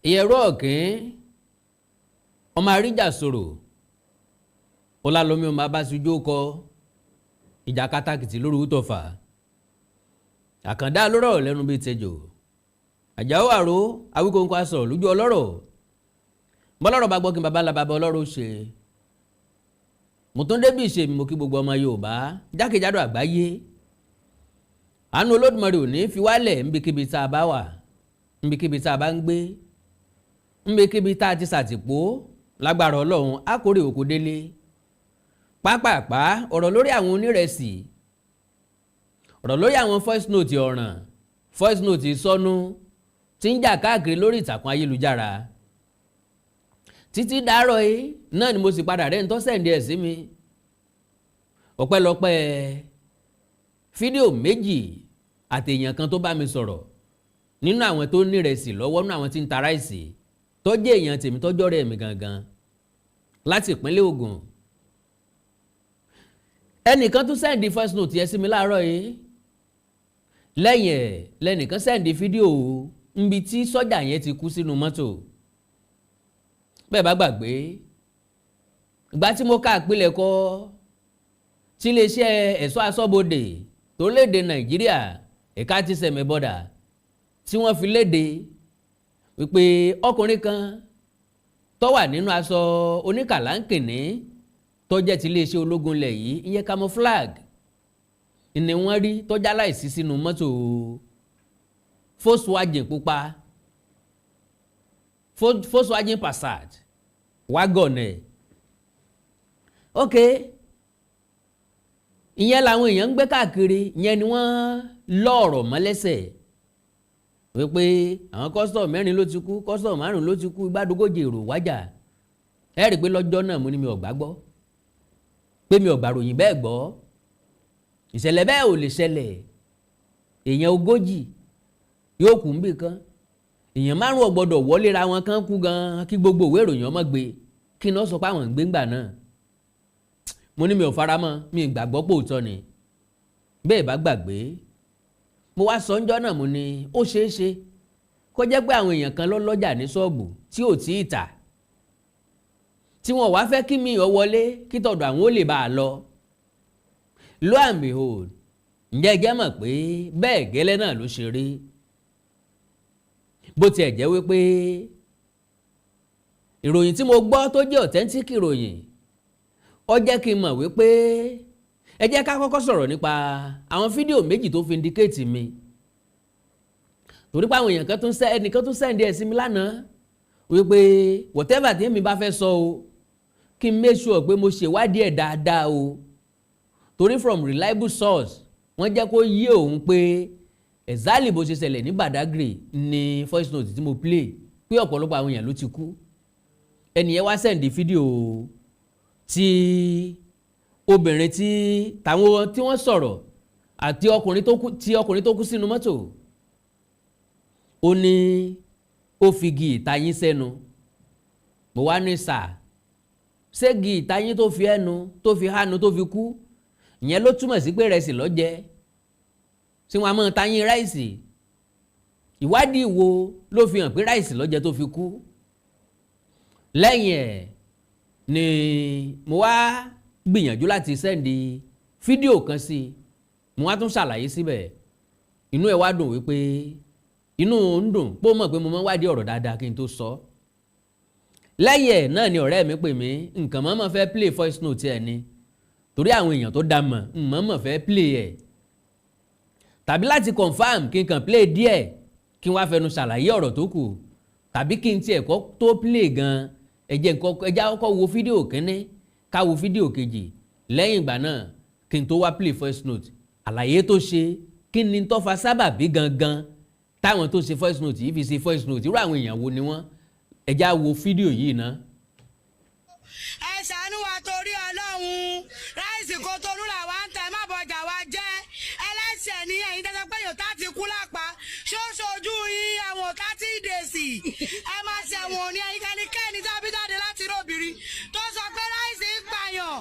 Ìyẹ̀rọ ọ̀kín ọmọ àríjà sọ̀rọ̀, ọlálọ́mí ọmọ abáṣojú kọ ìjà kátàkìtì lórí wútọ̀fà, àkàndá lórọ̀ lẹ́nu bíi tẹjọ, àjàó àró awíkóńkó aṣọ lójú ọlọ́rọ̀, bọ́lọ́rọ̀ bá gbọ́ kí n bàbá ńlá bàbá ọlọ́rọ̀ ṣe. Mo tún débi ìṣe mi, mo kí gbogbo ọmọ Yorùbá jákèjádò àgbáyé. Àánú Olódùmarè ò ní fi wálẹ̀ níbikíbi tá a bá wà, níbikíbi tá a bá ń gbé, níbikíbi tá a ti ṣàtìpó. Lágbára Ọlọ́run, á kórè òkú délé. Pápápá, ọ̀rọ̀ lórí àwọn onírẹsì, ọ̀rọ̀ lórí àwọn voice note, ọ̀ràn voice note sọnù tí ń jà káàkiri lórí ìtàkùn ayélujára títí dàárọ̀ yìí náà ni mo sì padà rẹ́ ń tọ́ send ẹ̀ sí mi. Ọpẹ́lọpẹ́ fídíò méjì àtèèyàn kan tó bá mi sọ̀rọ̀ nínú àwọn tó nírẹsì lọ́wọ́, nínú àwọn tí ń ta ráìsì, tó jẹ́ èèyàn tèmi, tọ́jọ́ rẹ̀ mi gangan láti ìpínlẹ̀ Ògùn. Ẹnìkan tún send voice note yẹn sí mi láàárọ̀ yìí. Lẹ́yìn ẹ̀ lẹ́nìkan send fídíò nbi tí sọ́jà yẹn ti kú sínú mọ́tò. Bẹ́ẹ̀ bá gbàgbé ìgbà tí mo ka àpilẹ̀kọ tí iléeṣẹ́ ẹ̀ṣọ́ aṣọ́bodè tó léde Nàìjíríà, ẹ̀ka ti Sẹ̀mẹ̀ bọ́dà, tí wọ́n fi léde wípé ọkùnrin kan tó wà nínú aṣọ oníkàlánkìnní tó jẹ́ ti iléeṣẹ́ ológun ilẹ̀ yìí, ìyẹn camouflage, ni wọ́n rí tó jáláìsí sínú mọ́tò Volkswagen pupa, Volkswagen Passat wagon ẹ̀. Ok, ìyẹn làwọn èèyàn ń gbé káàkiri. Ìyẹn ni wọ́n lọ́ ọ̀rọ̀ mọ́ lẹ́sẹ̀ wípé àwọn custom mẹ́rin ló ti kú, custom márùn ló ti kú, igbádogójì èrò wájà. Ẹ rí i pé lọ́jọ́ náà mo ní mi ò gbàgbọ́, pé mi ò gbàròyìn bẹ́ẹ̀ gbọ́, ìṣẹ̀lẹ̀ bẹ́ẹ̀ ò lè ṣẹlẹ̀. Èèyàn 40 yóò kú níbì kan, èèyàn 5 ò gbọ́dọ̀ wọlé ra wọn kán kú gan kí gbogbo ìwé ìròyìn ọmọ gbé, kí n sọ pé àwọn ń gbé ńgbà náà. Mo ní mi ò fara mọ́, mi gbàgbọ́ pò tọ́ ni. Bẹ́ẹ̀ bá gbàgbé, mo wá sọ ńjọ́ náà, mo ní ó ṣeé ṣe kó jẹ́ pé àwọn èèyàn kan ló lọ́jà ní ṣọ́ọ̀bù tí ò tí ì tà, tí wọ́n wá fẹ́ kí mi ò wọlé kí tọ̀dọ̀ àwọn ó lè bá a lọ. Lo and behold, ǹjẹ́ ẹ jẹ́ mọ̀ pé bẹ́ẹ̀ gẹ́lẹ́ náà ló ṣe rí? Bó tiẹ̀ jẹ́ wípé ìròyìn tí mo gbọ́ tó jẹ́ authentic ìròyìn, ó jẹ́ kí n mọ̀ wípé ẹ jẹ́ ká kọ́kọ́ sọ̀rọ̀ nípa àwọn fídíò méjì tó fi indicate mi, torí pé àwọn èèyàn kan tún sẹ́, ẹnìkan tún send ẹ̀ sí mi lánàá wípé whatever tí èmi bá fẹ́ sọ o, kí n make sure pé mo ṣèwádìí ẹ̀ dáadáa o, torí from reliable source, wọ́n jẹ́ kó yé òun pé exactly bó ṣe ṣẹlẹ̀ ní Badagry ní voice note tí mo play, pé ọ̀pọ̀lọpọ̀ àwọn èèyàn ló ti kú. Ẹnìyẹn wá send fídíò tí obìnrin tí tàwọn tí wọ́n sọ̀rọ̀ àti ọkùnrin tó kú, tí ọkùnrin tó kú sínú mọ́tò. Ó ní ó fi igi ìtayín sẹ́nu. Mo wá ní sà, ségi ìtayín tó fi ẹnu tó fi hánu tó fi kú, ìyẹn ló túmọ̀ sí pé rẹsì ló jẹ? Tí wọ́n á máa tayín ráìsì? Ìwádìí wo ló fi hàn pé ráìsì ló jẹ tó fi kú? Lẹ́yìn ẹ̀ ni mo wá gbìyànjú láti send fídíò kan sí i. Mo wá tún ṣàlàyé síbẹ̀. Inú ẹ̀ wá dùn wípé inú ń dùn pé ó mọ̀ pé mo máa ń wádìí ọ̀rọ̀ dáadáa kí n tó sọ. Lẹ́yìn ẹ̀ náà ni ọ̀rẹ́ mi pè mí. Nǹkan mọ́mọ́ fẹ́ play voice note ẹ̀ ni, torí àwọn èèyàn tó dá mọ̀ mọ́mọ́ fẹ́ play ẹ̀, tàbí láti confirm, kí n kàn play díẹ̀, kí n wá fẹnu ṣàlàyé ọ̀rọ̀ tó kù, tàbí kí n tiẹ̀ kọ́ tó play gan, ẹ jẹ́ kọ́kọ́ wo fídíò kínní, ká wo fídíò kejì, lẹ́yìn ìgbà náà kí n tó wá play voice note, àlàyé tó ṣe, kí ni tó fa sábàbí gangan táwọn tó ṣe voice note yìí fi ṣe voice note, irú àwọn èèyàn wo ni wọ́n. Ẹ já wo fídíò yìí ná. Ẹ ṣàánú wa torí Ọlọ́run. Ráìsì Kótónú làwa ń tẹ, má bọjà wa jẹ́. Ẹlẹ́sẹ̀ ní ẹ̀yin tẹ́tẹ́ pé yóò tá ti kú lápá ṣóṣojú yín, ẹ̀wọ̀n 30 days, ẹ máa ṣẹ̀wọ̀n ní ẹ̀yin. Kẹ́nikẹ́ni tábí jáde láti róbìnrin tó sọ pé ráìsì ń pààyàn,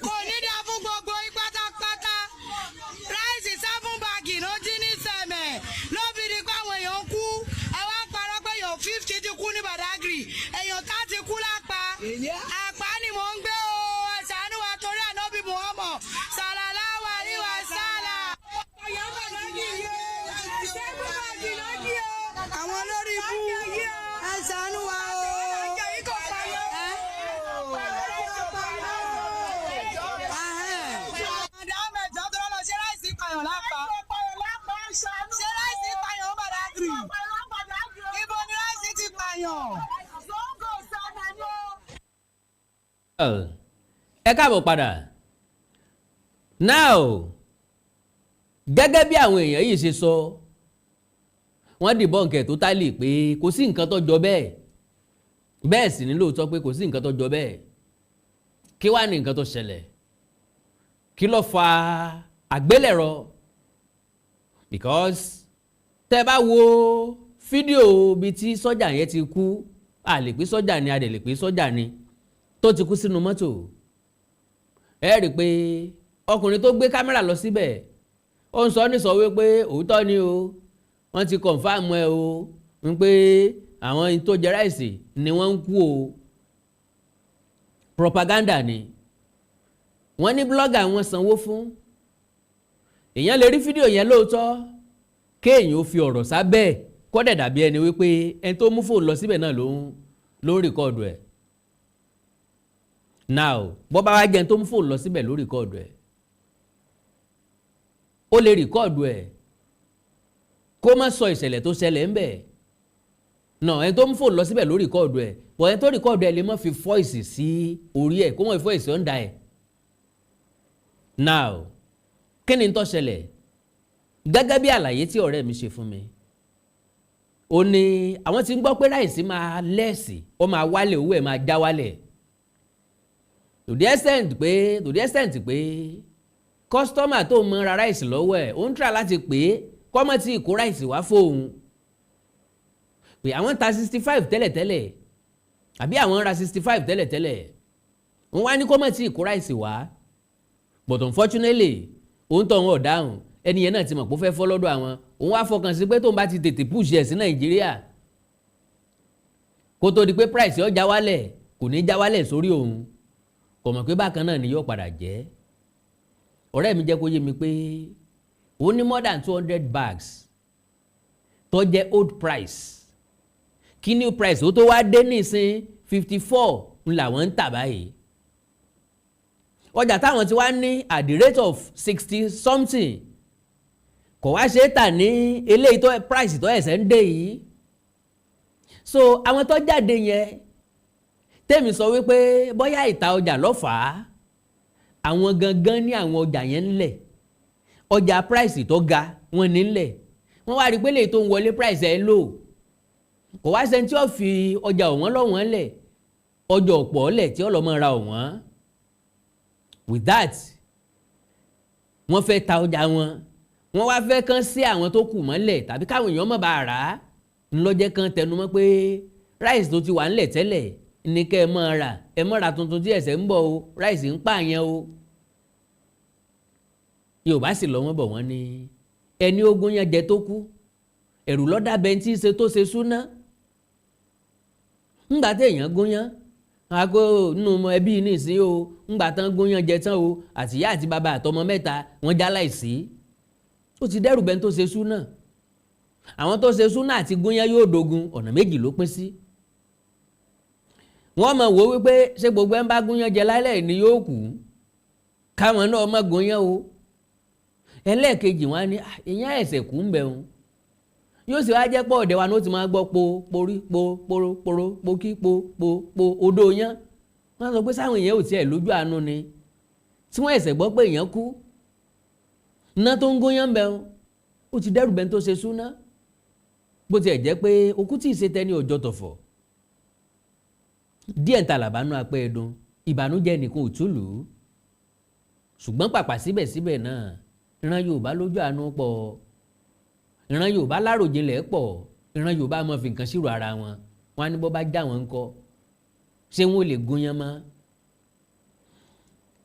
kò ní dá fún gbogbo yín pátápátá. Ráìsì 7 bag ló jí ní Sẹ̀mẹ̀, ló fi di pé àwọn èèyàn kú. Ẹ wá ń parọ́ pé yóò 50 ti Ẹ káàbọ̀ padà. Now, gẹ́gẹ́ bí àwọn èèyàn yìí ṣe sọ, wọ́n debunk ẹ̀ totally pé kò sí nǹkan tó jọ bẹ́ẹ̀. Bẹ́ẹ̀ sì ní lóòótọ́ pé kò sí nǹkan tó jọ bẹ́ẹ̀. Kí wàá ní nǹkan tó ṣẹlẹ̀? Kí ló fa àgbélẹ̀rọ? Because tẹ́ bá wo fídíò bíi tí sọ́jà yẹn ti kú, a lè pé sọ́jà ni, a dẹ̀ lè pé sọ́jà ni tó ti kú sínú mọ́tò, ẹ rí i pé ọkùnrin tó gbé kámẹ́rà lọ síbẹ̀, ó ń sọ ní sọ wípé òótọ́ ni o, wọ́n ti confirm ẹ o, wípé àwọn tó jẹ rice ni wọ́n ń kú o. Propaganda ni. Wọ́n ní blogger wọn sanwó fún. Èèyàn lè rí fídíò yẹn lóòótọ́, kéèyàn ó fi ọ̀rọ̀ sábẹ́, kó dẹ̀ dàbí ẹni wípé ẹni tó mú fóònù lọ síbẹ̀ náà ló ń record ẹ̀. Now, bọ́ bá wá jẹ́ ẹni tó mú fóònù lọ síbẹ̀ ló record ẹ̀, ó lè record ẹ̀ kó má sọ ìṣẹ̀lẹ̀ tó ṣẹlẹ̀ ń bẹ̀ náà. Ẹni tó mú fóònù lọ síbẹ̀ ló record ẹ̀, bọ̀ ẹni tó record ẹ̀ lè má fi voice sí orí ẹ̀, kó má fi voice under ẹ̀. Now, kí ni tó ṣẹlẹ̀? Gẹ́gẹ́ bí àlàyé tí ọ̀rẹ́ mi ṣe fún mi, ó ní àwọn tí ń gbọ́ pé rice máa less, ó máa wálẹ̀, owó ẹ̀ máa já wálẹ̀ to the extent pé customer tó mọ ra rice lọ́wọ́ ẹ̀, ó ń try láti pè é kọ́mọ́ tí kó rice wá fóun, pé àwọn ta 65 tẹ́lẹ̀tẹ́lẹ̀, àbí àwọn ra 65 tẹ́lẹ̀tẹ́lẹ̀, wọ́n wá ní kọ́mọ́ tí kó rice wá. But unfortunately, òun tó ń ọ̀dáhùn. Ẹni yẹn náà ti mọ̀ pé ó fẹ́ fọ́ lọ́dọ̀ àwọn. Òun wá fọkàn sí pé tóun bá ti tètè push ẹ̀ sí Nàìjíríà kó tó di pé price ó já wálẹ̀, kò ní já wálẹ̀ sórí òun. Kò mọ̀ pé bákan náà ni yóò padà jẹ́. Ọ̀rẹ́ mi jẹ́ kó yé mi pé òun ní more than 200 bags tó jẹ́ old price. Kí new price ó tó wá dé nísìn, 54 ń làwọn ń tà báyìí. Ọjà táwọn ti wá ní at the rate of 60 something kò wá ṣe é tà ní eléyìí tó price tó ẹ̀sẹ̀ ń dé yìí. So àwọn tó jáde yẹn, tèmi sọ wípé bóyá ìta ọjà ló fà á. Àwọn gangan ní àwọn ọjà yẹn ńlẹ̀, ọjà price tó ga wọ́n ní ńlẹ̀. Wọ́n wá rí pé lè tó ń wọlé, price ẹ̀ lò, kò wá sẹ́ni tí ó fi ọjà ọ̀wọ́n lọ́wọ́n lẹ̀, ọjà ọ̀pọ̀ lẹ̀ tí ọlọ́mọ ra ọ̀wọ́n. With that, wọ́n fẹ́ ta ọjà wọn, wọ́n wá fẹ́ kán sí àwọn tó kù mọ́lẹ̀ tàbí káwọn èèyàn má bàa rà á, ńlọ́jẹ́ kan tẹnumọ́ pé rice tó ti wà ńlẹ̀ tẹ́lẹ̀ ní kẹ́ ẹ máa rà, ẹ má ra tuntun tí ẹ̀sẹ̀ ń bọ̀ o, rice ń pààyàn o. Yorùbá sì lọ, wọ́n bọ̀, wọ́n ní ẹni ogun yẹn jẹ tó kú, ẹ̀rù lọ́dà bẹ́ntì ṣe tó ṣe súná. Ńgbà téèyàn gúnyán aago nínú ẹbí nísìnyí o, ńgbà tán gúnyán jẹ tán o, àtìyá àti bàbá àtọmọ mẹ́ta wọ́n já láìsí, ó ti dẹ́rù bẹ́ni tó ṣe súná. Àwọn tó ṣe súná àti gúnyán yóò dogun. Ọ̀nà méjì ló pín sí. Wọ́n mọ̀ wò wípé ṣé gbogbo ẹ̀ ń bá gúnyán jẹ lálẹ́ ni yóò kú, káwọn náà má gúnyán o. Ẹlẹ́ẹ̀kejì, wọn á ní èèyàn ẹ̀sẹ̀ kú ń bẹ̀ wọn, yóò sì wá jẹ́ pọ̀ ọ̀dẹ̀ wa ní ó ti máa gbọ́ po porí po poro poro po kí po po po odó yán. Wọ́n sọ pé sáwọn èèyàn ò tiẹ̀ lójú àánú ni, tí wọ́n ẹ̀sẹ̀ gbọ́ pé èèyàn kú iná tó ń gúnyán ń bẹ̀ wọn, ó ti dẹ́rù bẹ́ni tó ṣe súná. Bó tiẹ̀ jẹ́ pé okú tí ì ṣe tẹ́ni ọjọ́ tọ̀fọ̀ díẹ̀ ń ta làbánú apẹ́ ẹ̀dùn ìbànújẹ́ nìkan ò túlù ú. Ṣùgbọ́n pàpà síbẹ̀síbẹ̀ náà, ìran Yorùbá lójú àánú pọ̀, ìran Yorùbá láròjinlẹ̀ pọ̀, ìran Yorùbá máa fi nǹkan ṣírò ara wọn. Wọn á ní bọ́ bá já wọn ńkọ́, ṣé wọn ò lè gúnyán mọ́?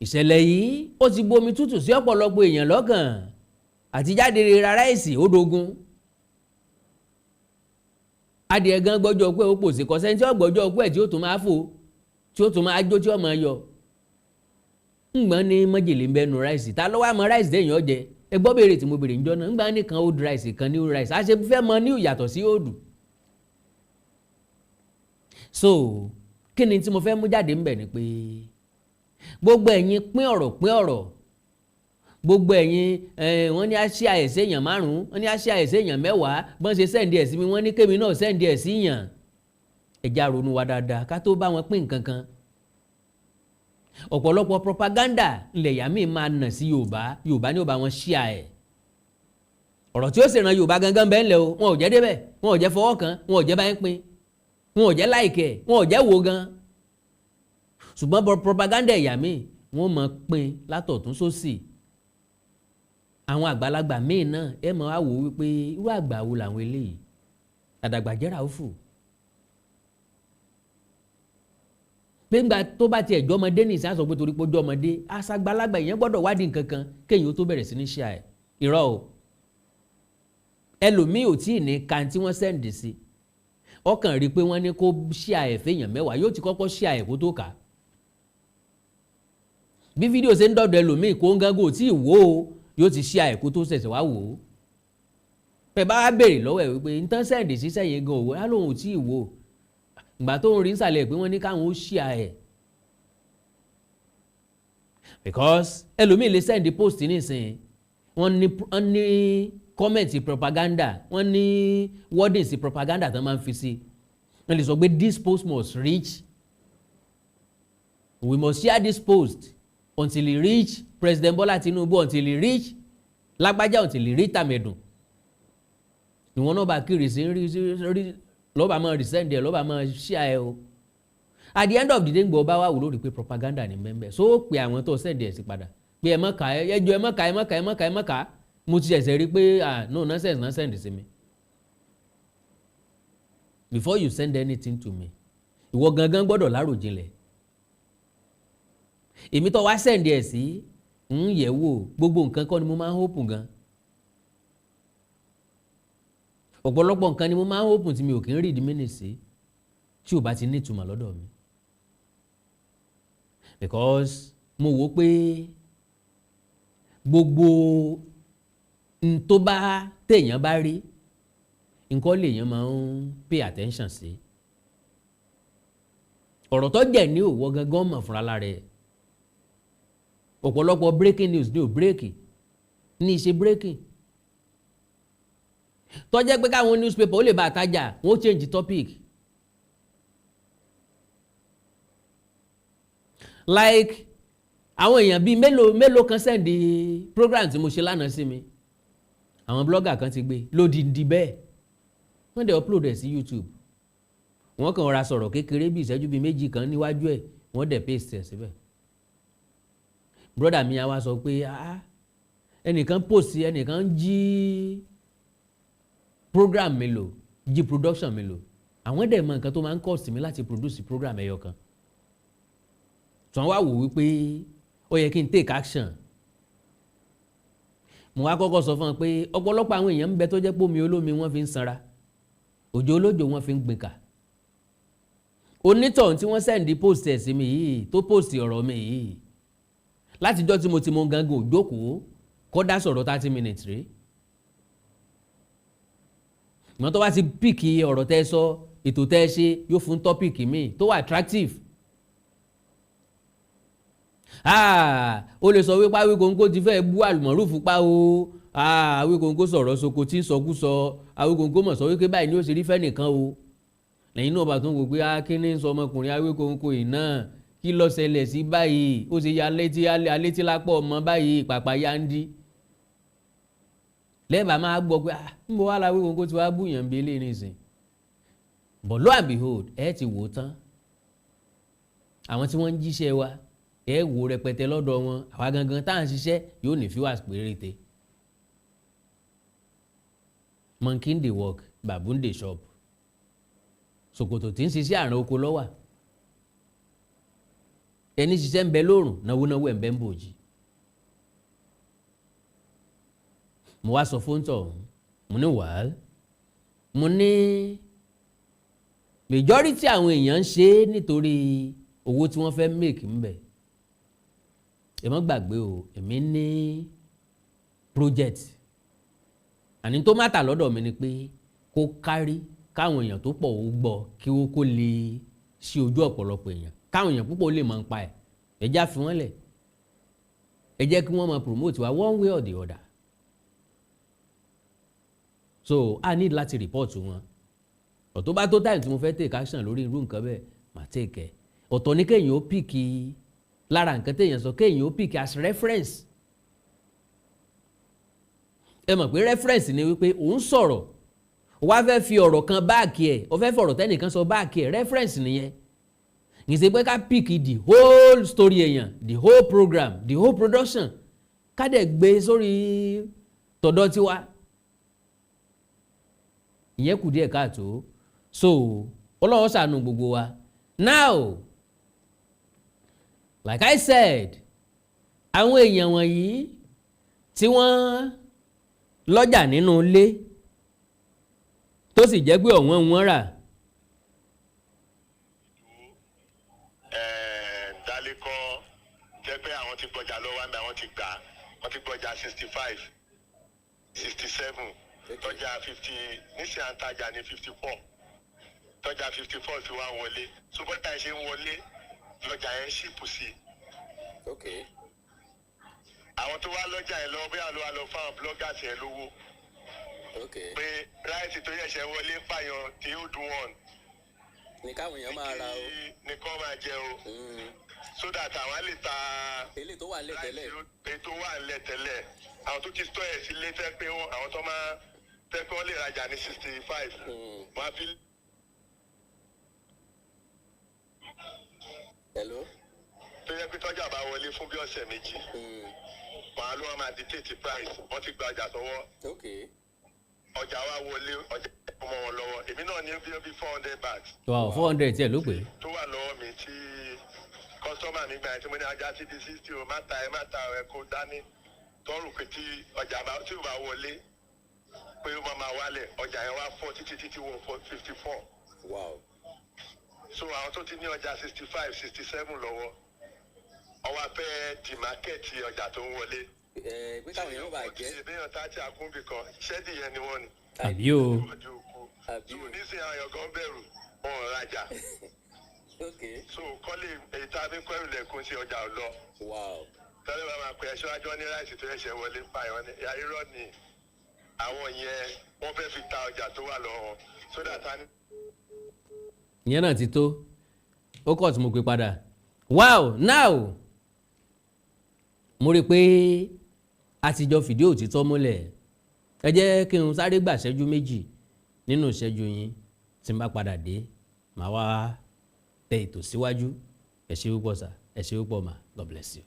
Ìṣẹ̀lẹ̀ yìí, ó ti bomi tútù sí ọ̀pọ̀lọpọ̀ èèyàn lọ́kàn. Àtijáde ra rice ó dogun. Adìẹ gan gbọ́jọ́ pé ó pòsè kọ́sẹ́ tí ó gbọ́jọ́ pé tí ó tún máa fò, tí ó tún máa jó, tí ó máa yọ ńgbọ́n ní májèlé ń bẹnu rice. Ta ló wá mọ rice téèyàn jẹ? Ẹ gbọ́ béèrè tí mo béèrè níjọ́ náà. Ńgbà nìkan old rice kan, new rice, a ṣe fẹ́ mọ new yàtọ̀ sí old. So kí ni tí mo fẹ́ mú jáde ńbẹ̀ ni pé gbogbo ẹ̀yin pín ọ̀rọ̀, pín ọ̀rọ̀, gbogbo ẹ̀yin, wọ́n ní á ṣe àìsí èèyàn márùn-ún, wọ́n ní á ṣe àìsí èèyàn 10, bọ́n ṣe send ẹ̀ sí mi, wọ́n ní kémi náà send ẹ̀ sí yàn. Ẹ já ronú wa dáadáa ká tó bá wọn pín nǹkan kan. Ọ̀pọ̀lọpọ̀ propaganda ilẹ̀ yàmí máa nà sí Yorùbá. Yorùbá ní ó bá wọn ṣíà ẹ̀. Ọ̀rọ̀ tí ó sì ran Yorùbá gangan bẹ́ẹ̀ ńlẹ̀ o, wọn ò jẹ́ débẹ̀, wọn ò jẹ́ fọwọ́ kan, wọn ò jẹ́ báyìí pín, wọn ò jẹ́ like ẹ̀, wọn ò jẹ́ wo gan. Ṣùgbọ́n propaganda ẹ̀yà míì, wọ́n mọ̀ pín látọ̀tún sósì. Àwọn àgbàlagbà míì náà, ẹ mọ̀ á wò wípé irú àgbà wo làwọn eléyìí, àdàgbàjẹ́ra ó fò pé ńgbà tó bá tiẹ̀ jọmọdé ní ìsìn, àsọ pé torí pé ó jọmọdé, àṣàgbàlagbà yẹn gbọ́dọ̀ wádìí nǹkan kan kéèyàn ó tó bẹ̀rẹ̀ sí ní ṣe ẹ̀. Irọ́ o, ẹlòmíì ò tí ì ní kan tí wọ́n send sí, ọkàn rí i pé wọ́n ní kó share ẹ̀ fẹ́yàn 10, yóò ti kọ́kọ́ share ẹ̀ kó tó kà á. Bí fídíò ṣe ń dọ̀dọ̀ ẹlòmíì, kó ń gángan ò tí ì wò ó, yóò ti share ẹ̀ kó tó ṣẹ̀ṣẹ̀ wá wò ó. Pẹ̀ bá wá béèrè lọ́wọ́ ẹ̀ wípé n tán send sí sẹ́yìn gan òwò á, lóun ò tí ì wò ó, ìgbà tó ń rí nsàlẹ̀ pé wọ́n ní káwọn ó share ẹ̀. Because ẹlòmíì lè send post nísìnyí, wọ́n ní comment propaganda, wọ́n ní wordings propaganda tó máa ń fi sí. Wọ́n lè sọ pé this post must reach, we must share this post until e reach President Bola Tinubu, until e reach lágbájá, until e reach tàmẹ̀dùn. Ìwọ̀n náà bá kiri sí rí rí, lọ́ba máa resend ẹ̀, lọ́ba máa share ẹ̀ o. At the end of the day, gbọ́ bá wà wò lórí pé propaganda ní bẹ́ẹ̀ bẹ́ẹ̀, so ó pe àwọn tó send ẹ̀ sí padà pé ẹ má kà, ẹ jọ, ẹ má kà, ẹ má kà, ẹ má kà, ẹ má kà. Mo ti ṣẹ̀ṣẹ̀ rí pé, ah no, nonsense, nonsense sí mi. Before you send anything to me, ìwọ gangan gbọ́dọ̀ láròjinlẹ̀. Èmi tó wá send ẹ̀ sí ń yẹ̀ wò, gbogbo nǹkan kọ́ ni mo máa ń open gan. Ọ̀pọ̀lọpọ̀ nǹkan ni mo máa ń open tí mi ò kí ń read minutes sí, tí ò bá ti ní ìtumọ̀ lọ́dọ̀ mi, because mo wò pé gbogbo n tó bá téèyàn bá rí nǹkan lèèyàn máa ń pay attention sí. Ọ̀rọ̀ tó jẹ́ ní òwò gangan mọ̀ fúnra lára ẹ̀. Ọ̀pọ̀lọpọ̀ breaking news ní ò break ní ìṣe breaking, tó jẹ́ pé káwọn newspaper ó lè bá àtajà, wọ́n ó change topic. Like àwọn èèyàn bíi mélòó mélòó kan send program tí mo ṣe lánàá sí mi, àwọn blogger kan ti gbé lódìndí bẹ́ẹ̀, wọ́n dẹ̀ upload ẹ̀ sí YouTube. Wọ́n kàn ra sọ̀rọ̀ kékeré bíi ìṣẹ́jú bíi 2 kan níwájú ẹ̀, wọ́n dẹ̀ paste ẹ̀ síbẹ̀. Brother mi á wá sọ pé, ah, ẹnìkan post, ẹnìkan jí program mi lò, jí production mi lò. Àwọn dẹ̀ mọ nǹkan tó máa ń cost mi láti produce program ẹyọ kan tí wọ́n wá wò wípé ó yẹ kí n take action. Mo wá kọ́kọ́ sọ fún wọn pé ọ̀pọ̀lọpọ̀ àwọn èèyàn ń bẹ tó jẹ́ pé omi olómi wọ́n fi ń sanra, òjò olójò wọ́n fi ń gbìnkà. Onítọ̀hún tí wọ́n send post ẹ̀ sí mi yìí, tó post ọ̀rọ̀ mi yìí, látijọ́ tí mo ti mọ gangan òjókòó kọ́dá sọ̀rọ̀ 30 minutes rí. Ìmọ̀ tó bá ti pick ọ̀rọ̀ tẹ́ sọ, ètò tẹ́ ṣe, yóò fún topic mi tó wà attractive. Ah, ó lè sọ wípé Awíkonko ti fẹ́ bú àlùmọ́rùfù pa o. Ah, Awíkonko sọ̀rọ̀ soko tí ń sọkúsọ. Awíkonko mọ̀ sọ wípé báyìí ni ó ṣe rí fẹ́nìkan o. Lẹ́yìn náà bá tún wò pé, ah, kí ni sọ ọmọkùnrin Awíkonko yìí náà? Kí ló ṣẹlẹ̀ sí báyìí? Ó ṣe ya létí alétí lápọ̀ ọmọ báyìí, pàpà ya ń dí lẹ́ẹ̀bà máa gbọ́ pé, ah, ń bọ̀ wá la Awíkonko tí wàá búyàn bí eléyìí nìsín. But lo and behold, ẹ ti wò ó tán, àwọn tí wọ́n ń jíṣẹ́ wa, ẹ wò rẹpẹtẹ lọ́dọ̀ wọn. Àwa gangan tá à ń ṣiṣẹ́ yóò ní viewers péréte. Monkey dey work, baboon dey chop. Ṣòkòtò tí ń ṣiṣẹ́ àrùn oko lọ́wà, ẹni ṣiṣẹ́ ń bẹ lóòrùn, náwó náwó ẹ̀ ń bẹ ń bòjì. Mo wá sọ fún tọ̀, mo ní wàá, mo ní majority àwọn èèyàn ń ṣe é nítorí owó tí wọ́n fẹ́ make ń bẹ. Ẹ má gbàgbé o, èmi ní project, àní tó má tà lọ́dọ̀ mi ni pé kó kárí, káwọn èèyàn tó pọ̀ ó gbọ́, kí ó kó lè ṣí ojú ọ̀pọ̀lọpọ̀ èèyàn, káwọn èèyàn púpọ̀ lè mọ̀ ń pa ẹ̀. Ẹ já fi wọ́n lẹ̀, ẹ jẹ́ kí wọ́n máa promote wa one way or the other. So I need láti report wọn. Ọ̀tọ̀ bá tó time tí mo fẹ́ take action lórí irú nǹkan bẹ́ẹ̀, màá take ẹ̀. Ọ̀tọ̀ ní kéèyàn ó pick Lára nǹkan téèyàn sọ, kéèyàn ó pick as reference. Ẹ mọ̀ pé reference ni wípé òun sọ̀rọ̀, wá fẹ́ fi ọ̀rọ̀ kan back ẹ̀, ó fẹ́ fọ̀rọ̀ tẹ́nìkan sọ back ẹ̀, reference nìyẹn. Kì í ṣe pé ká pick the whole story èèyàn, the whole program, the whole production, ká dẹ̀ gbé sórí tọ̀dọ̀ tiwa. Ìyẹn kù díẹ̀ káàtó. So Ọlọ́run ṣàánú gbogbo wa. Now, like I said, àwọn èèyàn wọ̀nyí tí wọ́n lọ́jà nínú ilé, tó sì jẹ́ pé ọ̀wọ́n wọn rà. Dálékọ́ jẹ́ pé àwọn ti gbọ́jà lọ́wọ́ àmì, àwọn ti gbà, wọ́n ti gbọ́jà 65, 67, tọ́jà 50. Níṣẹ́ à ń tajà ní 54, tọ́jà 54 fi wá wọlé. Sọ́bọ́tà ṣe ń wọlé lọ́jà yẹn cheap sí i. Àwọn tó wá lọ́jà yẹn lọ́wọ́, bóyá ló wá lọ fáwọn bloggers yẹn lówó pé rice tó yẹ̀ṣẹ̀ wọlé pààyàn tí ó dùn wọ̀n ní káwọn èèyàn máa ra o. Ní kọ́ máa jẹ o, so that àwọn á lè ta eléyìí tó wà nílẹ̀ tẹ́lẹ̀. Ètò wà nílẹ̀ tẹ́lẹ̀, àwọn tó ti tọ́ ẹ̀ sílé tẹ́ pé wọ́n, àwọn tó máa tẹ́ pé wọ́n lè rajà ní 65, wọ́n á fi Hello. Tó yẹ pé tọ́jà bá wọlé fún bí ọ̀sẹ̀ 2, wọ́n á ló wọ́n máa dictate price. Wọ́n ti gba ọjà sọ́wọ́. Ọjà wa wọlé, ọjà ọmọ wọn lọ́wọ́. Èmi náà ní bí 400 bags Wow, 400 tiẹ̀ ló pé. tó wà lọ́wọ́ mi tí customer mi gbà yẹn tí mo ní ajá sí di 60 o, má ta ẹ, má ta ẹ, kó dání tọrù pé tí ọjà bá tí ò bá wọlé pé ó máa wálẹ̀. Ọjà yẹn wá fọ́ títí títí wọ 54. So àwọn tó ti ní ọjà 65, 67 lọ́wọ́, ọwọ́ afẹ́ di market ọjà tó ń wọlé. Ẹ pé káwọn èèyàn bá jẹ. Ìbéèyàn tá a ti àkúnbì kan ṣẹ́dí yẹn ni wọ́n ní. Àbí o. Ọdún òkú. Àbí So o. nísìnyí àwọn èèyàn kan bẹ̀rù, wọn ò rajà. So kọ́lé èyí tá a fi ń kọ́ ìrìnlẹ̀ sí ọjà ò lọ. Tẹ́lẹ̀ bá máa pè ẹ́ síwájú ní rice tó ṣẹ̀ṣẹ̀ wọlé ń pààyàn ní irọ́ ni. Àwọn yẹn wọ́n fẹ́ fi ta ọjà tó wà lọ́wọ́ so that a ní. Ìyẹn náà ti tó. Ó kọ̀ tí mo pè padà. Wow, now mo rí i pé a ti jọ fìdí òtítọ́ múlẹ̀. Ẹ jẹ́ kí n sáré gbà ṣẹ́jú 2 nínú ìṣẹ́jú yín. Tí n bá padà dé, màá wá tẹ ètò síwájú. Ẹ ṣé púpọ̀ sà, ẹ ṣé púpọ̀ mà. God bless you.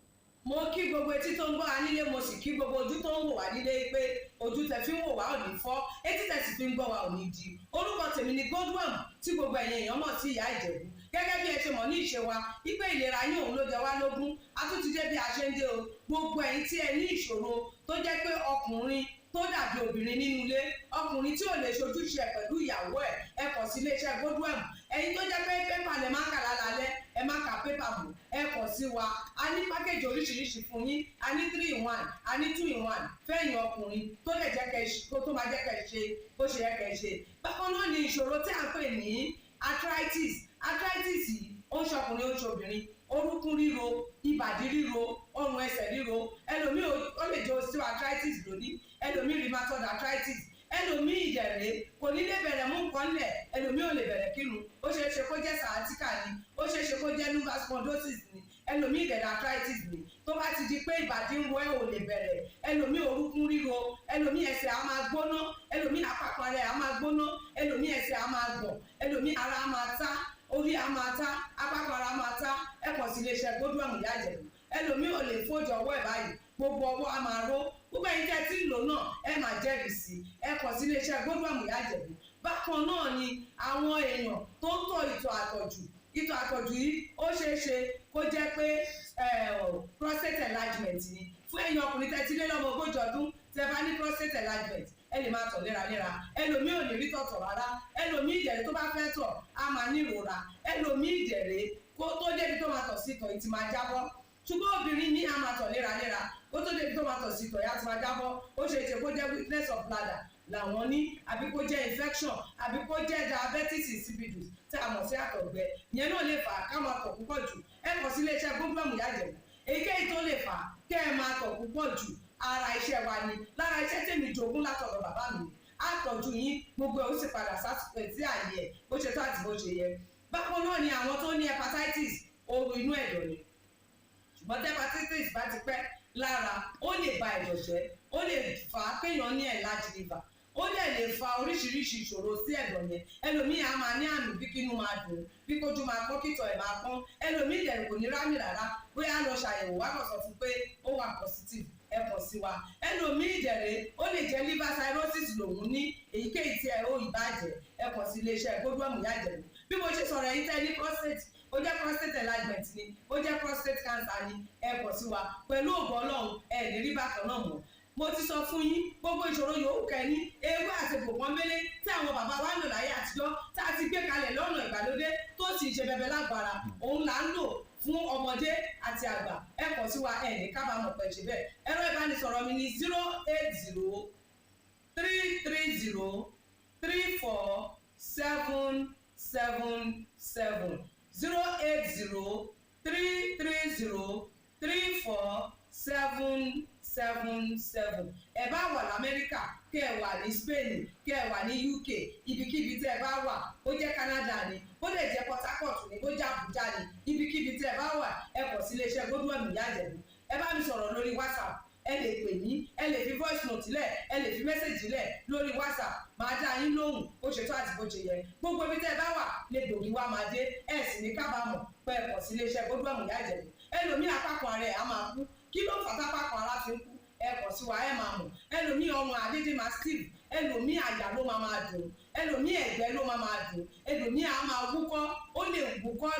Mo kí gbogbo etí tó ń gbọ́ wa nílé, mo sì kí gbogbo ojú tó ń wò wá nílé pé ojú tẹ fi ń wò wá ò ní fọ́, etí tẹ sì fi ń gbọ́ wa ò ní di. Orúkọ tèmi ni Godwin, tí gbogbo ẹ̀yin èèyàn mọ̀ sí Ìyá Ìjẹ̀bú. Gẹ́gẹ́ bí ẹ ṣe mọ̀ ní ìṣe wa wípé ìlera yín òun ló jẹ wá lógún, a tún ti dé bí a ṣe ń dé o. Gbogbo ẹ̀yin tí ẹ ní ìṣòro tó jẹ́ pé ọkùnrin tó dàbí obìnrin nínú ilé, ọkùnrin tí ò lè ṣojúṣe ẹ̀ pẹ̀lú ìyàwó ẹ̀, ẹ kàn sí iléeṣẹ́ Godwin. Ẹ̀yin tó jẹ́ pé pépà lẹ máa ń kà lálálẹ́, ẹ má ka pépà mọ́, ẹ kàn sí wa. A ní package oríṣiríṣi fún yín. A ní three in one, a ní two in one fẹ́yìn ọkùnrin tó lè jẹ́ kẹ́ kó tó máa jẹ́ kẹ́ ṣe bó ṣe yẹ kẹ́ ṣe. Bákan náà ni ìṣòro tí à ń pè ní arthritis. Arthritis yìí, ó ń ṣọkùnrin, ó ń ṣobìnrin. Orúnkún ríro, ìbàdí ríro, ọrùn ẹsẹ̀ ríro. Ẹlòmíì ó lè jẹ́ osteoarthritis lónìí, ẹlòmíì rheumatoid arthritis, ẹlòmíì ìjẹ̀rẹ̀ kò ní lè bẹ̀rẹ̀ mú nǹkan lẹ̀, ẹlòmíì ò lè bẹ̀rẹ̀ kírun. Ó ṣeé ṣe kó jẹ́ sciatica ni, ó ṣeé ṣe kó jẹ́ lumbar spondylosis ni, ẹlòmíì ìdẹ̀rẹ̀ arthritis ni. Tó bá ti di pé ìbàdí ń wọ ẹ̀ ò lè bẹ̀rẹ̀, ẹlòmíì orúnkún ríro, ẹlòmíì ẹsẹ̀ á máa gbóná, ẹlòmíì àpapọ̀ rẹ̀ á máa gbóná, ẹlòmíì ẹsẹ̀ á máa gbọ̀n, ẹlòmíì ara á máa tá, orí á máa tá, apákan ara á máa tá, ẹ kàn sí iléeṣẹ́ Godwin Ìyá Ìjẹ̀bú. Ẹlòmíì ò lè fójú ọwọ́ ẹ̀ báyìí, gbogbo ọwọ́ á máa ró. Gbogbo ẹ̀yin tẹ́ tí ń lò náà, ẹ máa jẹ́rìí sí ẹ. Kàn sí iléeṣẹ́ Godwin Ìyá Ìjẹ̀bú. Bákan náà ni àwọn èèyàn tó ń tọ̀ ìtọ̀ àtọ̀jù. Ìtọ̀ àtọ̀jù yìí, ó ṣeé ṣe kó jẹ́ pé prostate enlargement ni. Fún ẹ̀yin ọkùnrin tẹ́ ti lé lọ́mọ 40 ọdún, tẹ́ bá ní prostate enlargement, ẹ lè máa tọ̀ léraléra. Ẹlòmíì ò ní rí tọ̀tọ̀ rárá. Ẹlòmíì ìdẹ̀rẹ̀ tó bá fẹ́ tọ̀, á máa ní ìrora. Ẹlòmíì ìdẹ̀rẹ̀ kó tó débi tó máa tọ̀ sí, ìtọ̀ yìí ti máa jábọ́. Ṣùgbọ́n obìnrin ní á máa tọ̀ léraléra, kó tó débi tó máa tọ̀ sí, ìtọ̀ yìí á ti máa jábọ́. Ó ṣe é ṣe kó jẹ́ weakness of bladder làwọn ní, àbí kó jẹ́ infection, àbí kó jẹ́ diabetes insipidus tí a mọ̀ sí àtọ̀gbẹ. Ìyẹn náà lè fà á ká máa tọ̀ púpọ̀ jù. Ẹ kàn sí iléeṣẹ́ Godwin Ìyá Ìjẹ̀bú. Èyíkéyìí tó lè fà á kẹ́ ẹ máa tọ̀ púpọ̀ jù, ara iṣẹ́ wa ni. Lára iṣẹ́ tèmi jogún látọ̀dọ̀ bàbá mi, á tọ́jú yín, gbogbo ẹ̀ ó sì padà sásìkò tí àyè ẹ̀ bó ṣe tó àti bó ṣe yẹ. Bákan náà ni àwọn tó ní hepatitis, ooru inú ẹ̀dọ̀ ni. Ṣùgbọ́n tí hepatitis bá ti pẹ́ lára, ó lè ba ẹ̀dọ̀ jẹ́, ó lè fà á kéèyàn ní enlarged liver, ó dẹ̀ lè fa oríṣiríṣi ìṣòro sí ẹ̀dọ̀ yẹn. Ẹlòmíì á máa ní àmì bí kínú máa dùn, bí kójú máa pọ́n, kítọ̀ ẹ̀ máa pọ́n. Ẹlòmíì dẹ̀ kò ní rámì rárá. Bóyá lọ ṣàyẹ̀wò wá, kàn sọ fún pé ó wà positive, ẹ kàn sí wa. Ẹlòmíì dẹ̀rẹ̀, ó lè jẹ́ liver cirrhosis lòun ní. Èyíkéyìí tí ẹ ó ìbàjẹ́, ẹ kàn sí iléeṣẹ́ Godwin Ìyá Ìjẹ̀bú. Bí mo ṣe sọ̀rọ̀ yìí, tẹ́ ní prostate, ó jẹ́ prostate enlargement ni, ó jẹ́ prostate cancer ni, ẹ kàn sí wa. Pẹ̀lú ògo Ọlọ́run, ẹ ní rí bákan náà mọ́. Mo ti sọ fún yín, gbogbo ìṣòro yòówù kẹ́ni, ewé àti egbò pọ́nbélé tí àwọn bàbá wa ń lò láyé àtijọ́, tá a ti gbé kalẹ̀ lọ́nà ìgbàlódé, tó sì ṣe bẹbẹ lágbára, òun là ń lò fún ọmọdé àti àgbà. Ẹ kàn sí wa, ẹ ní kábàámọ̀ pẹ̀ ṣe bẹ́ẹ̀. Ẹ̀rọ ìbánisọ̀rọ̀ mi ní 08033034777, 08033034777. Ẹ bá wà lamẹ́ríkà, kẹ́ ẹ wà ní Spain, kẹ́ ẹ wà ní UK, ibikíbi tẹ́ ẹ bá wà, ó jẹ́ Canada ni, ó lè jẹ́ Port Harcourt ni, ó jẹ́ Abuja ni, ibikíbi tẹ́ ẹ bá wà, ẹ kàn sí iléeṣẹ́ Godwin Ìyá Ìjẹ̀bú. Ẹ bá mi sọ̀rọ̀ lórí WhatsApp, ẹ lè pè mí, ẹ lè fi voice note lẹ̀, ẹ lè fi message lẹ̀ lórí WhatsApp, máa dá yín lóhùn bó ṣe tó àti bó ṣe yẹ. Gbogbo ibi tẹ́ ẹ bá wà lè gbòógì wá máa dé, ẹ sì ní kábàámọ̀ pé ẹ kàn sí iléeṣẹ́ Godwin Ìyá Ìjẹ̀bú. Ẹlòmíì, apákan ara ẹ̀ á máa kú. Kí ló fà tápákan ara fi ń kú? Ẹ kàn sí wa, ẹ máa mọ̀. Ẹlòmíì, ọrùn àdédé máa stiff. Ẹlòmíì, àyà ló máa máa dùn. Ẹlòmíì, ẹ̀gbẹ́ ló máa máa dùn. Ẹlòmíì á máa wúkọ́, ó lè wúkọ́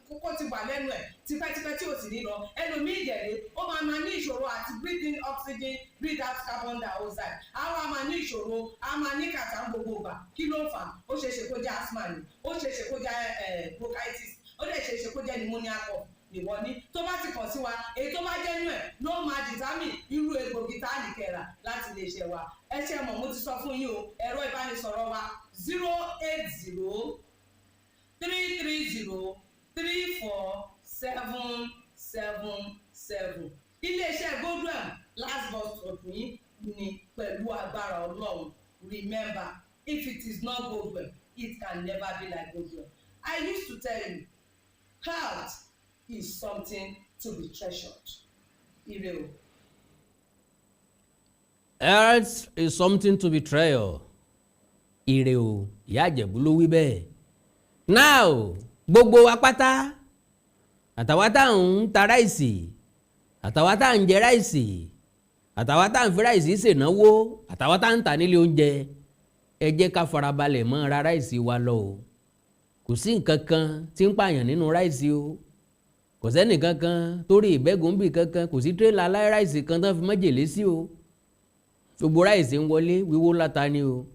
kókó ti wà lẹ́nu ẹ̀ tipẹ́tipẹ́ tí ò sì ní lọ. Ẹlòmíì ìdẹ̀rẹ̀, ó máa máa ní ìṣòro àti breathe in oxygen, breathe out carbon dioxide. Á wá máa ní ìṣòro, á máa ní kàtà gbogbo ìgbà. Kí ló ń fà? Ó ṣeé ṣe kó jẹ́ asthma ni, ó ṣeé ṣe kó jẹ́ bronchitis, ó lè ṣeé ṣe kó jẹ́ pneumonia cough ìwọ ní. Tó bá ti kàn sí wa, èyí tó bá jẹ́ nú ẹ̀ ló máa determine irú egbògi tá a lè kẹ̀rà láti lè ṣe wa. Ẹ ṣe mọ̀, mo ti sọ fún yín o. Ẹ̀rọ ìbánisọ̀rọ̀ wa, 08033034777. Iléeṣẹ́ Godwin, last bus stop yín ni pẹ̀lú agbára Ọlọ́run. Remember, if it is not Godwin, it can never be like Godwin. I used to tell you, health is something to be treasured. Ire o. Health is something to be treasured. Ire o, Ìyá Ìjẹ̀bú ló wí bẹ́ẹ̀. Now, gbogbo wa pátá, àtàwa tá à ń ta rice, àtàwa tá à ń jẹ rice, àtàwa tá à ń fi rice ṣènáwó, àtàwa tá à ń tà nílé oúnjẹ, ẹ jẹ́ ká farabalẹ̀ mọ́ ra rice wa lọ o. Kò sí nǹkan kan tí ń pààyàn nínú rice o. Kò sẹ́nì kankan torí ìbẹ́gun bì kankan, kò sí tírélà láì rice kan tán fi májèlé sí o. Gbogbo rice ń wọlé wíwó láta ni o.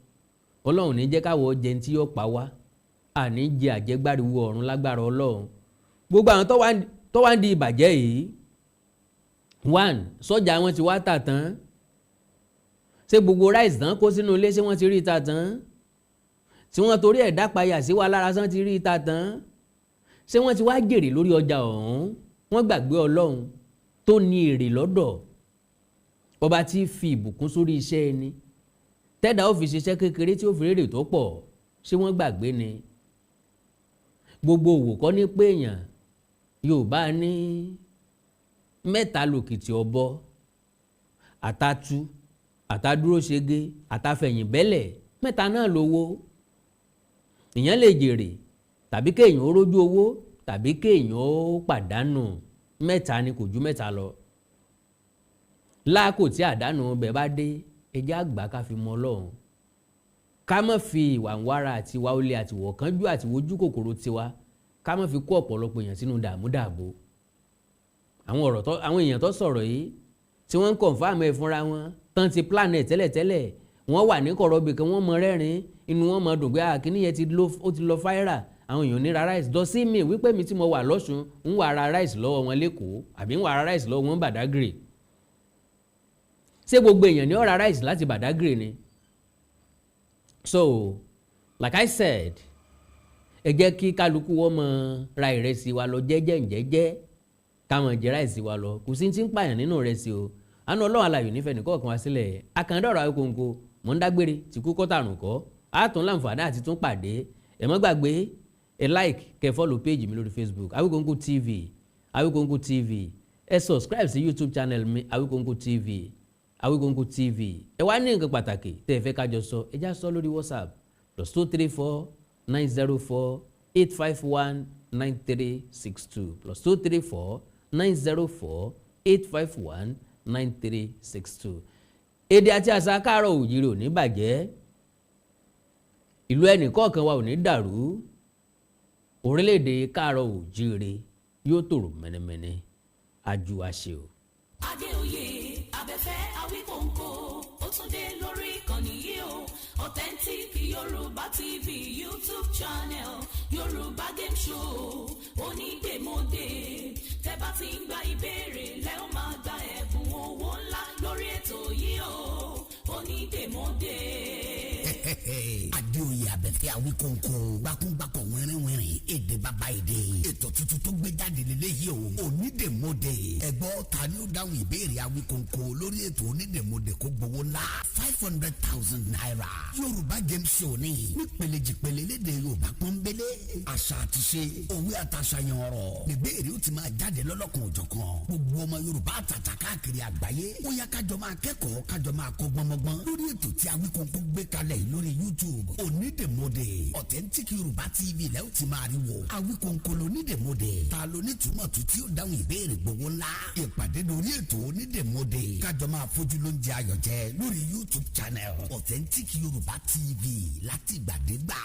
Ọlọ́run ní jẹ́ káwọ́ jẹun tí yóò pa wá, àní jẹ àjẹgbáriwo ọ̀run lágbára Ọlọ́run. Gbogbo àwọn tó wá ń di ìbàjẹ́ yìí, one, sọ́jà wọn ti wá tà tán? Ṣé gbogbo rice tán kó sínú ilé, ṣé wọ́n ti rí ta tán? Tí wọ́n torí ẹ̀ dápayà sí wa lára sán ti rí ta tán? Ṣé wọ́n ti wá jèrè lórí ọjà ọ̀hún? Wọ́n gbàgbé Ọlọ́run tó ní èrè lọ́dọ̀, ọba tí fi ìbùkún sórí iṣẹ́ ẹni, tẹ́dà ó fi ṣiṣẹ́ kékeré tí ó fi rèrè tó pọ̀. Ṣé wọ́n gbàgbé ni? Gbogbo òwò kọ́ ní pé èèyàn. Yorùbá ní mẹ́ta lòkìtì ọ̀bọ: àtàtú, àtàdúró ṣege, àtàfẹ̀yìn bẹ́lẹ̀. Mẹ́ta náà lówó. Èèyàn lè jèrè, tàbí kéèyàn ó rójú owó, tàbí kéèyàn ó pàdánù. Mẹ́ta ni, kò ju mẹ́ta lọ. Láàkó tí àdánù bẹ̀ bá dé, ẹjẹ́ àgbà ká fi mọ Ọlọ́run, ká má fi ìwà ń wára àti ìwà olè àti ìwọ̀kánjú àti ìwojú kòkòrò tiwa, ká má fi kó ọ̀pọ̀lọpọ̀ èèyàn sínú dààmú dààbò. Àwọn ọ̀rọ̀ tó àwọn èèyàn tó sọ̀rọ̀ yìí, tí wọ́n ń confirm ẹ̀ fúnra wọn tán, ti plan ẹ̀ tẹ́lẹ̀tẹ́lẹ̀. Wọ́n wà ní kọ̀rọ̀ bìkan, wọ́n mọ rẹ́rìn, inú wọn mọ dùn pé àkíní yẹn ó ti lọ viral, àwọn èèyàn ní ra rice dọ́sí mi wípé mi tí mo wà lọ́sùn ń wà ra rice lọ́wọ́ wọn lẹ́kọ̀ọ́, àbí ń wà ra rice lọ́wọ́ wọn Badagry. Ṣé gbogbo èèyàn ní ó ra rice láti Badagry ni? So like I said, ẹ jẹ́ kí kálukú wọ́n mọ ra ìrẹsì wa lọ jẹ́jẹ́ ǹjẹ́jẹ́, káwọn jẹ rice wa lọ. Kò sí ti ń pààyàn nínú ìrẹsì o. Àánú Ọlọ́run alàyò nífẹ̀ẹ́ nìkọ̀ọ̀kan wá sílẹ̀. Àkàndọ̀rọ̀ Awíkonko mò ń dágbére tí kú kọ́tàrùn kọ́ àtún láǹfààní àti tún pàdé. Ẹ má gbàgbé, ẹ like, kẹ́ follow page mi lórí Facebook, Awíkonko TV, Awíkonko TV. Ẹ subscribe sí YouTube channel mi, Awikonko TV, Awikonko TV. Ẹ wá ní nǹkan pàtàkì tẹ́ ẹ fẹ́ kájọ sọ, ẹ já sọ lórí WhatsApp, +234 904 851 9362, +234 904 851 9362. Èdè àti àṣà káàárọ̀ òjìrì ò ní bàjẹ́, ìlú ẹnì kọ̀ọ̀kan wa ò ní dàrú, orílẹ̀-èdè káàárọ̀ òjìrì yóò tòrò mẹ́nẹ́mẹ́nẹ́ ajú àṣẹ o. Adéoyè Abẹ́fẹ́ Awíkòǹkò, ó tún dé lórí ìkànnì yìí o. Authentic Yorùbá TV YouTube channel, Yorùbá game show onídèmọdè. Tẹ́ bá ti ń gba ìbéèrè lẹ́ ó máa gba ẹ̀bùn owó ńlá lórí ètò yìí o, onídèmọdè. Adéoyè Abẹ́fẹ́ Awíkóńkó, gbákúngbákọ̀ wẹ́rẹ́wẹ́rẹ́, èdè bàbá èdè. Ètò tuntun tó gbé jáde lélẹ́yìí o, onídèmọdè. Ẹ̀gbọ́n, ta ni ó dáhùn ìbéèrè Awíkóńkó lórí ètò onídèmọdè kó gbowó ńlá, ₦500,000? Yorùbá game show ní nípele jìpele, lédè Yorùbá pọ́nbélé, àṣà àti ṣe, òwe àtàṣàyàn ọ̀rọ̀ níbèrè ó ti máa jáde lọ́lọ́kan òjọ̀kan. Gbogbo ọmọ Yorùbá àtàtà káàkiri àgbáyé, ó yá, kájọ máa kẹ́kọ̀ọ́, kájọ máa kọ́ gbọ́nmọ́gbọ́n lórí ètò tí Awíkóńkó gbé kalẹ̀ yìí lórí YouTube, onídèmọdè. Authentic Yorùbá TV lẹ́ ó ti máa rí wò. Awíkóńkó lónídèmọdè. Ta ló ní túmọ̀ tó tí ó dáhùn ìbéèrè gbowó ńlá? Ìpàdé lórí ètò onídèmọdè, kájọ máa fojú ló ń jẹ ayọ̀ jẹ lórí YouTube channel Authentic Yorùbá TV látìgbàdégbà.